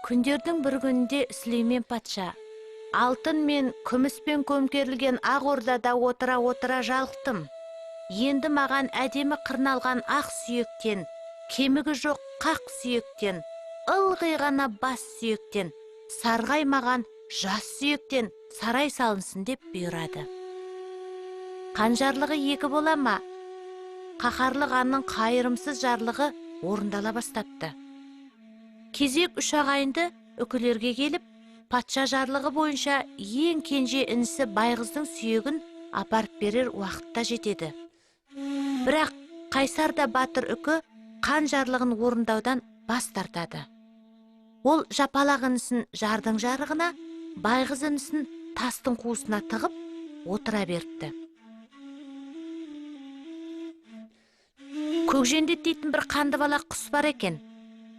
Күндердің бір күнінде Сүлеймен патша: «Алтын мен күміспен көмкерілген ақ ордада отыра-отыра жалықтым. Енді маған әдемі қырналған ақ сүйектен, кемігі жоқ қақ сүйектен, ылғи ғана бас сүйектен, сарғаймаған жас сүйектен сарай салынсын», – деп бұйырады. Қан жарлығы екі бола ма? Қаһарлы ханның қайырымсыз жарлығы орындала бастапты. Кезек үш ағайынды үкілерге келіп, патша жарлығы бойынша ең кенже інісі Байғыздың сүйегін апарып берер уақытта жетеді. Бірақ қайсар да батыр Үкі қан жарлығын орындаудан бас тартады. Ол Жапалақ інісін жардың жарығына, Байғыз інісін тастың қуысына тығып отыра беріпті. Көкжендет дейтін бір қанды бала құс бар екен.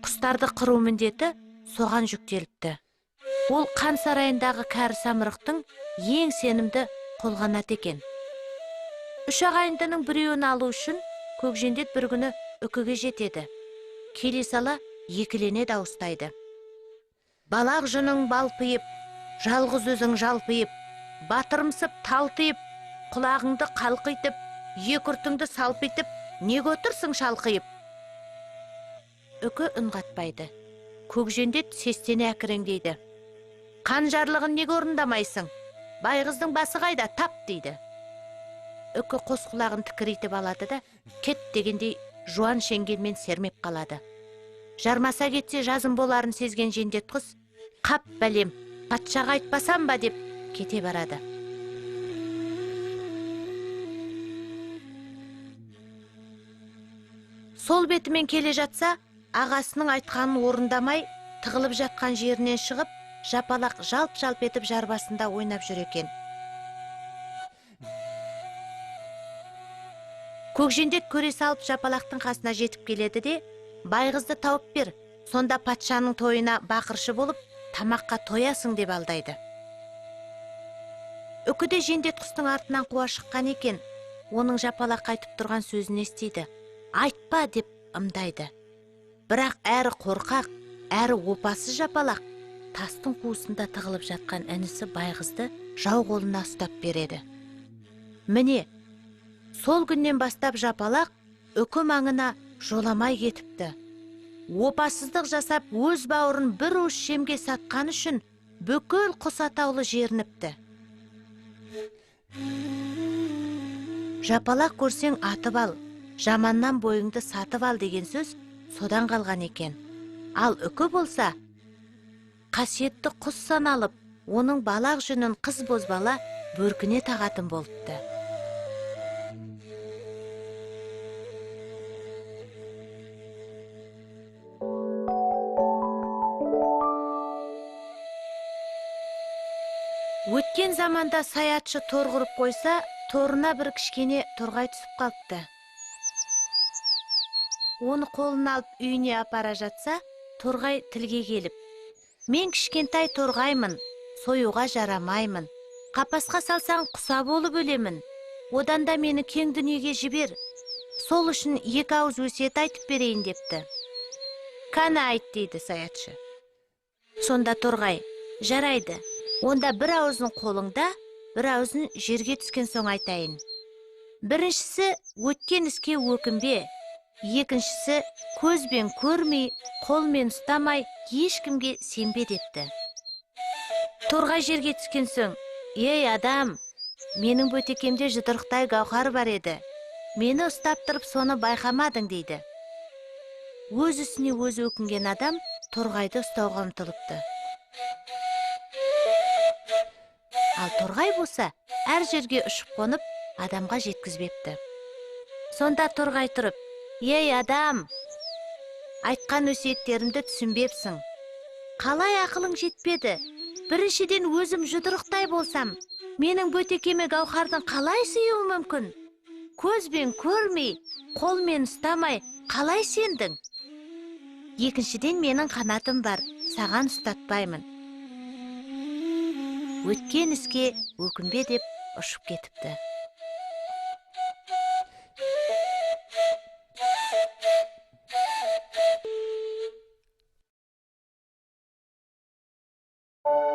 Құстарды қыру міндеті соған жүктеліпті. Ол қан сарайындағы кәрі самұрықтың ең сенімді қолғанаты екен. Үш ағайындының біреуін алу үшін Көкжендет бір күні Үкіге жетеді. Келе сала екілене дауыстайды: «Балақ жүнің балпиып, жалғыз өзің жалпиып, батырымсып талтиып, құлағыңды қалқитып, екі ұртыңды салпитып, неге отырсың шалқиып?» Үкі үн қатпайды. Көкжендет сестене әкіреңдейді: «Қан жарлығын неге орындамайсың? Байғыздың басы қайда, тап!» – дейді. Үкі қос құлағын тікірейтіп алады да, кет дегендей жуан шеңгелмен сермеп қалады. Жармаса кетсе жазым боларын сезген жендет құс: «Қап, бәлем, патшаға айтпасам ба?» – деп кете барады. Сол бетімен келе жатса, ағасының айтқанын орындамай, тығылып жатқан жерінен шығып, Жапалақ жалп-жалп етіп жар басында ойнап жүр екен. Көкжендет көре салып Жапалақтың қасына жетіп келеді де: «Байғызды тауып бер, сонда патшаның тойына бақыршы болып, тамаққа тоясың», – деп алдайды. Үкі де жендет құстың артынан қуа шыққан екен. Оның Жапалаққа айтып тұрған сөзін естиді. «Айтпа!» – деп ымдайды. Бірақ әрі қорқақ, әрі опасыз Жапалақ тастың қуысында тығылып жатқан інісі Байғызды жау қолына ұстап береді. Міне, сол күннен бастап Жапалақ Үкі маңына жоламай кетіпті. Опасыздық жасап, өз бауырын бір уыс жемге сатқан үшін бүкіл құс атаулы жерініпті. «Жапалақ көрсең атып ал, жаманнан бойыңды сатып ал» деген сөз содан қалған екен. Ал Үкі болса, қасиетті құс саналып, оның балақ жүнін қыз бозбала бөркіне тағатын болыпты. Өткен заманда саятшы тор құрып қойса, торына бір кішкене торғай түсіп қалыпты. Оны қолына алып үйіне апара жатса, торғай тілге келіп: «Мен кішкентай торғаймын, союға жарамаймын. Қапасқа салсаң, құса болып өлемін. Одан да мені кең дүниеге жібер. Сол үшін екі ауыз өсиет айтып берейін», – депті. «Кәні, айт», – дейді саятшы. Сонда торғай: «Жарайды, онда бір аузын қолыңда, бір аузын жерге түскен соң айтайын. Біріншісі: өткен іске өкінбе. Екіншісі: көзбен көрмей, қолмен ұстамай, ешкімге сенбе», – депті. Торғай жерге түскен соң: «Ей, адам, менің бөтекемде жұдырықтай гауһар бар еді. Мені ұстап тұрып, соны байқамадың», – дейді. Өз ісіне өзі өкінген адам торғайды ұстауға ұмтылыпты. Ал торғай болса, әр жерге ұшып қонып, адамға жеткізбепті. Сонда торғай тұрып: «Ей, адам, айтқан өсиеттерімді түсінбепсің. Қалай ақылың жетпеді? Біріншіден, өзім жұдырықтай болсам, менің бөтекеме гауһардың қалай сыюы мүмкін? Көзбен көрмей, қолмен ұстамай, қалай сендің? Екіншіден, менің қанатым бар, саған ұстатпаймын. Өткен іске өкінбе», – деп ұшып кетіпті.